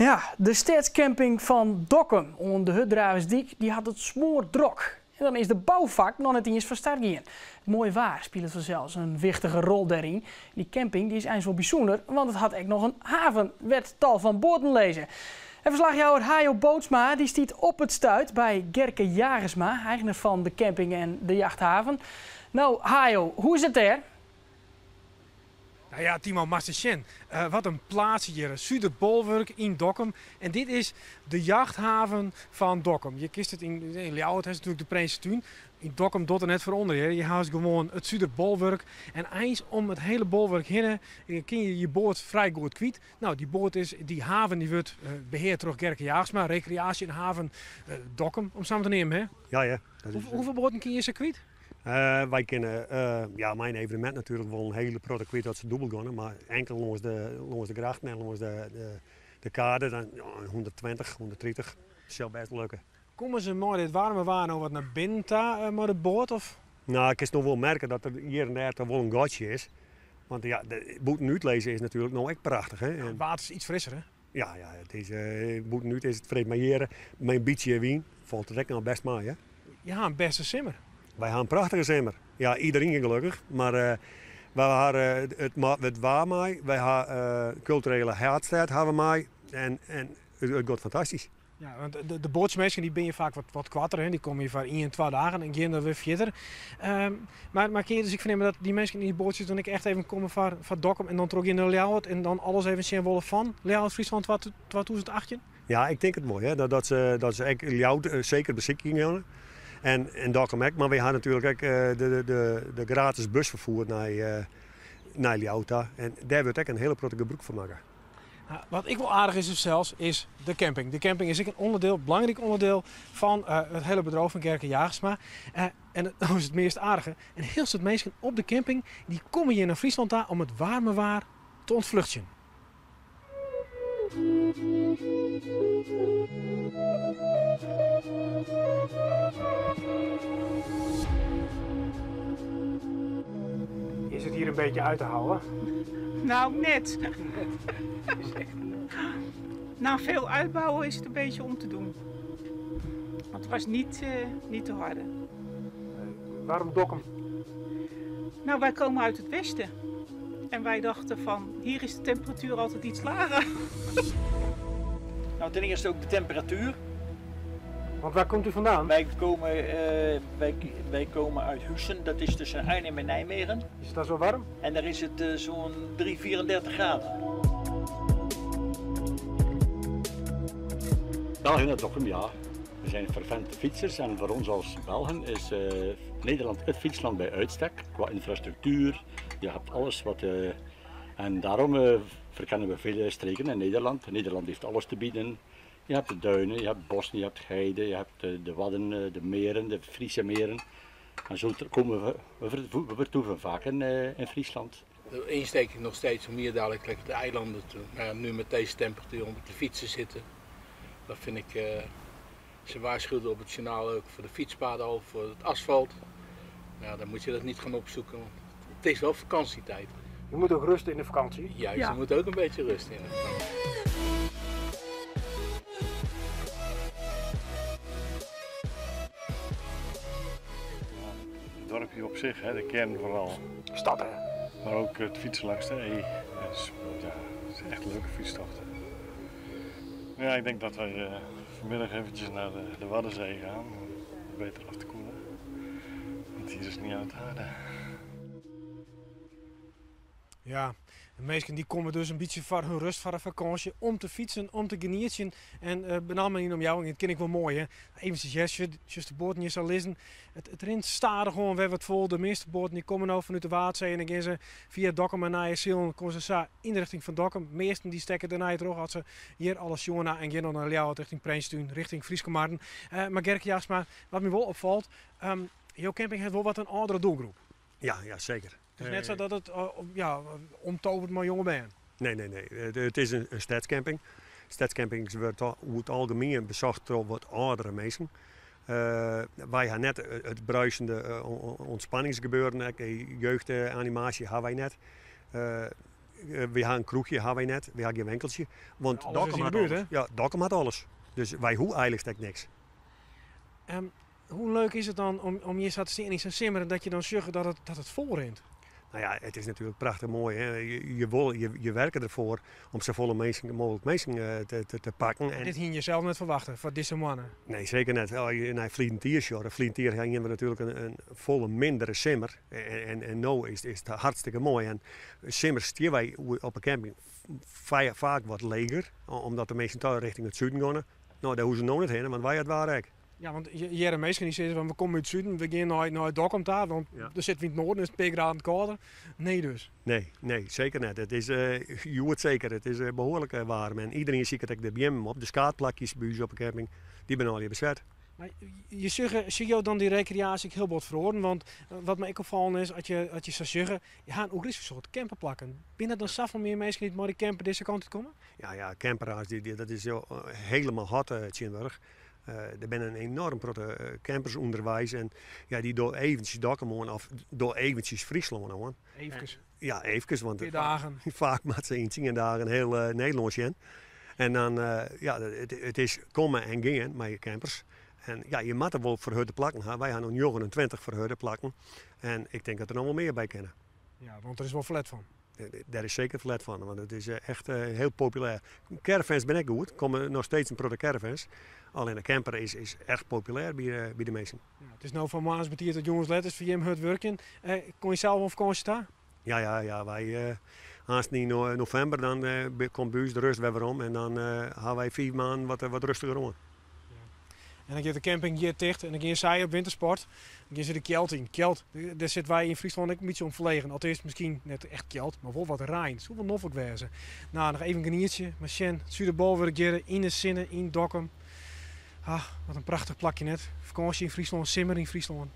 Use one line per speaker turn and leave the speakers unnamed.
Ja, de stedscamping fan Dokkum oan de Hurddraversdyk dy hat it smoardrok. En dan is de boufak noch net iens fan start gien. It moaie waar spilet fansels in wichtige rol dêryn. Dy camping dy is eins wol bysûnder, want it hat ek noch in haven wêr't tal fan boaten lizze. En ferslachjouwer Hayo Bootsma dy stiet op it stuit by Gerke Jagersma, eigner fan de camping en de jachthaven. No Hayo, hoe is it dêr?
Nou ja, Timo, moatst ris sjen. Wat in plaatsje hjir, Suderbolwurk yn Dokkum. En dit is de jachthaven fan Dokkum. Je kinst it yn Ljouwert hast natuerlik de Prinsetún. Yn Dokkum docht der net foar ûnder hear. Je hast gewoan it Suderbolwurk. En eins om it hiele bolwurk hinne kin je je boat frij goed kwyt. Nou, dy boat is, dy haven dy wurdt beheard troch Gerke Jaarsma, rekreaasje en haven Dokkum, om sa mar te neamen, hè?
Ja, ja. Dat is,
Hoefolle boaten kin je sa kwyt?
Wy kinne ja, mei in evenemint natuerlik wol in hiele protte kwyt dat se dûbel geane, mar enkel lâns de, lâns de grachten en lâns de, de, de kade dan ja, 120, 130 sil bêst lukke.
Komme se mei dit waarme waar no wat nei binnen ta mei de boat of?
Nou, kinst no wol merke dat der hjir en dêr toch wol in gatsje is. Want ja, bûtenút lizze is natuerlik no ek prachtich. Hè?
Ja, it water is iets frisser hè?
Ja, ja, it is, bûtenút is it fris, mar hjir mei in bytsje wyn falt it ek noch bêst mei. Hè?
Je ha in bêste simmer.
Wy ha in prachtige simmer. Ja, iderien gelokkich. Mar wy ha it, it waar mei, wy ha kulturele haadstêd ha we mei en, en it giet fantastysk.
Ja, want de boatsjeminsken dy binne faak wat koarter, hè? Dy komme hjir foar ien, twa dagen en gean dan wer fierder. Mar kin je dus ek fernimme dat dy minsken yn dy boatsjes dan ek echt even komme foar Dokkum en dan trochgean nei Ljouwert en dan alles even sjen wolle fan Ljouwert Fryslân 2018?
Ja, ik tink it wol, ja. Dat se, dat se ek Ljouwert seker besykjen geane. En Dokkum ek, mar wy ha natuerlik ek de gratis busferfoer nei Ljouwert ta. En dêr wurdt ek in hiele protte gebrûk fan makke.
Nou, wat ek wol aardich is sels, is de camping. De camping is ek in ûnderdiel, belangryk ûnderdiel fan it hiele bedriuw fan Gerke Jaarsma. En no is it meast aardige, in hiel soad minsken op de camping dy komme hjir nei Fryslân ta om it waarme waar te ûntfluchtsjen. Is it hjir in bytsje út te hâlden?
Nou, net. Na veel uitbouwen is het een beetje om te doen. Want het was niet, niet te harde.
Waarom Dokkum?
Nou, wij komen uit het westen. En wij dachten van, hier is de temperatuur altijd iets lager.
Nou, ten eerste ook de temperatuur.
Want waar komt u vandaan?
Wij komen uit Huissen, dat is tussen Arnhem en Nijmegen.
Is het daar zo warm?
En daar is het zo'n 3, 34 graden.
België naar Dokkum, ja. We zijn fervente fietsers en voor ons als Belgen is Nederland het fietsland bij uitstek. Qua infrastructuur, je hebt alles wat... En daarom verkennen we vele streken in Nederland. Nederland heeft alles te bieden. Je hebt de duinen, je hebt bossen, je hebt heide, je hebt de wadden, de meren, de Friese meren. En zo komen we, we vertoeven vaak in Friesland.
De insteek is nog steeds om hier dadelijk lekker de eilanden te doen. Maar ja, nu met deze temperatuur om op de fiets te zitten, dat vind ik, ze waarschuwden op het journaal ook voor de fietspaden al, voor het asfalt. Nou, dan moet je dat niet gaan opzoeken, want het is wel vakantietijd.
Je moet ook rusten in de vakantie.
Juist, je moet ook een beetje rusten in de vakantie.
Het dorpje op zich, hè, de kern vooral.
Stad, hè?
Maar ook het fietsen langs de E. Ja, het is echt een leuke fietstocht. Ja, ik denk dat wij vanmiddag eventjes naar de Waddenzee gaan om beter af te koelen. Want hier is het niet uit te houden.
Ja, de minsken dy komme dus in bytsje foar hun rêst, foar de fakânsje, om te fytsen, om te genietsjen. En benammen yn de omjouwing, dat kin ik wol moai, hè. Even sjochst de boaten hjir sa lizzen. It rint stadichoan wer wat fol. De measte boaten dy komme no fanút de Waadsee en dan gean se fia Dokkum en Nijesilen, komme se sa yn de rjochting fan Dokkum. Measten dy stekke dêrnei troch as se hjir alles sjoen ha en gean dan nei Ljouwert rjochting Prinsetún, rjochting Fryske Marren. Mar Gerke Jaarsma, wat my wol opfalt, jo camping hat wol wat in âldere doelgroep.
Ja, ja, seker.
It is net sa dat it, ja, omtoverd mei jonge bern.
Nee, nee, nee. It is in stedscamping. Stedscampings wurdt oer it algemien besocht troch wat âldere minsken. Wy ha net it bruisende ûntspanningsgebeuren, ek jeugdanimaasje ha wy net. Wy ha in kroechje, ha wy net. Wy ha gjin winkeltsje. Want
Alles is
Dokkum
yn de
hat
buert,
alles.
hè?
Ja, Dokkum hat alles. Dus wy hoege eigenlik ek niks.
Hoe leuk is it dan om hjir sa te stean yn sa'n simmer en dat je dan sjogge dat it fol rint?
Nou ja, it is natuerlik prachtich moai. Hè. Je werke derfoar om safolle mooglik minsken te pakken. En
dit hiene je sels net ferwachte foar dizze moanne?
Nee, seker net. As je nei ferleden tiid sjogge, ferleden tiid hiene we natuerlik in folle mindere simmer. En no is it hartstikke moai. En simmers stean wy op de camping faak wat leger, omdat de minsken toch richting it suden geane. Nou, dêr hoege se no net hinne, want wy ha it waar ek.
Ja, want je hearre minsken dy sizze fan we komme út it suden, we gean nei Dokkum ta, want der sitte we yn it noarden, is it in pear graden kâlder. Nee dus.
Nee, nee, seker net. It is hjoed seker, it is behoarlik waarm en iderien siket ek de beammen op, de skaadplakjes by ús op de camping, dy binne allegear beset.
Mar je sjogge, sjogge jo dan dy rekreaasje ek hiel bot feroaren? Want wat my ek opfallen is, as je sa sjogge, je ha in oerislik soad camperplakken. Binne der dan safolle mear minsken dy't mei de camper dizze kant út komme?
Ja, ja, camperaars, dat is helemaal hot tsjintwurdich. Der binne in enorm protte campers ûnderweis en ja, dy dogge eventsjes Dokkum oan of dogge eventsjes Fryslân oan.
Eefkes.
Ja, eefkes, want
Pear dagen.
faak moatte se yn 10 dagen hiel Nederlân sjen. En dan, ja, it is komme en gean mei campers. En ja, je moatte wol ferhurde plakken ha. Wy ha no 29 ferhurde plakken en ik tink dat der noch wol mear by kinne.
Ja, want der is wol ferlet fan.
Dêr is seker ferlet fan, want it is echt hiel populêr. Caravans binne ek goed, komme noch steeds in protte caravans. Allinne de camper is erch populêr by de minsken.
Ja, it is no fan moarns betiid tot jûns let, is foar jim hurd wurkjen. Kon je sels op fakânsje ta?
Ja, ja, ja, wy aanst yn novimber dan komt by ús de rust wer werom en dan ha wy 5 maanden wat rustiger oan.
En dan giet de camping hjir ticht en dan gean sy op wintersport. Dan gean se de kjeld yn. Kjeld, dêr sitte wy yn Fryslân ek in bytsje om ferlegen. Alteast, miskien net echt kjeld, mar wol wat rein. Soe wol noflik wêze. Nou, noch even genietsje. Mar sjen, it Suderbolwurk hjir yn de sinne yn Dokkum. Ah, wat in prachtich plakje net. Fakânsje yn Fryslân, simmer yn Fryslân.